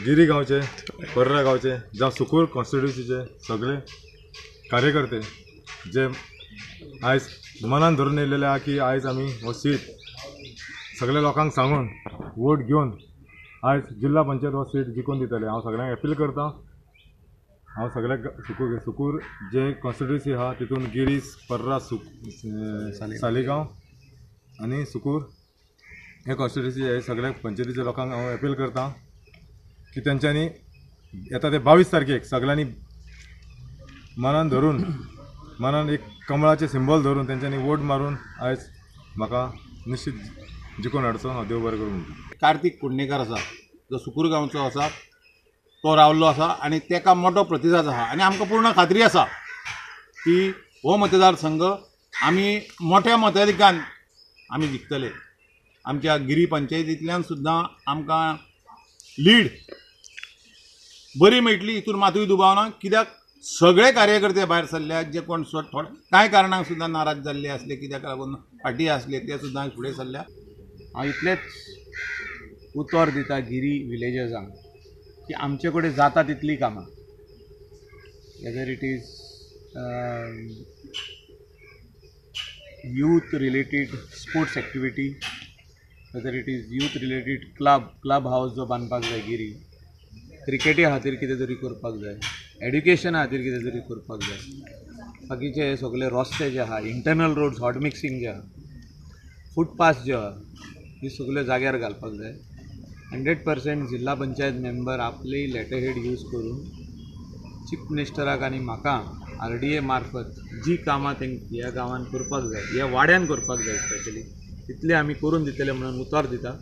गिरी गांवचे, पर्रा गांवचे, जावं सुकूर कॉन्स्टिट्युन्सीचे सगळे कार्यकर्ते जे आयज मनान धरून येयलेले आहा की आयज आमी हो सीट सगळ्या लोकांक सांगून वोट घेवन आयज जिल्हा पंचायत हो सीट जिखून दितले. हांव सगळ्यांक अपील करता. हांव सगळ्या सुकूर जे कॉन्स्टिट्युन्सी आहा तितून गिरीस, पर्रा, सालिगांव आनी सुकूर हे कॉन्स्टिट्युन्सी हे सगळ्या पंचायतीच्या लोकांक हांव अपील करता की तेंच्यांनी येता ते 22 तारखेक सगळ्यांनी मनान धरून, मनान एक कमळाचें सिंबल धरून तेंच्यांनी वोट मारून आयज म्हाका निश्चित जिखून हाडचो. हांव देव बरें करूं म्हणटा. कार्तीक कुडणेकर आसा जो सुकूर गांवचो आसा तो रावल्लो आसा आनी तेका मोटो प्रतिसाद आसा आनी आमकां पूर्ण खात्री आसा की हो मतदारसंघ आमी मोठ्या मताधिकान आमी जिखतले. आमच्या गिरी पंचायतींतल्यान सुद्दां आमकां लीड बरी मेळटली हितून मातूय दुबाव ना, कित्याक सगळे कार्यकर्ते भायर सरल्यात जे कोण थोडे कांय कारणांक सुद्दां नाराज जाल्ले आसले, कित्याक लागून फाटीं आसले ते सुद्दां फुडें सरल्या. हांव इतलेंच उतर दिता गिरी विलेजर्सांक की आमचे कडेन जाता तितलीं कामां, whether it is youth related sports activity, whether it is youth related club house जो बांदपाक जाय गिरी, क्रिकेटी खातीर कितें तरी करपाक जाय, एड्युकेशना खातीर कितें तरी करपाक जाय, बाकीचे हे सगळे रस्ते जे आहा, इंटरनल रोड्स हॉट मिक्सिंग जे आहा, फुटपाथ जे आहा, ही सगळ्यो जाग्यार घालपाक जाय. 100% जिल्हा पंचायत मेंबर आपली लेटरहेड यूज करून चीफ मिनिस्टराक आनी म्हाका RDA मार्फत जी कामां तेंकां ह्या गांवान करपाक जाय, ह्या वाड्यान करपाक जाय स्पेशली, तितलें आमी करून दितले म्हणून उतर दिता.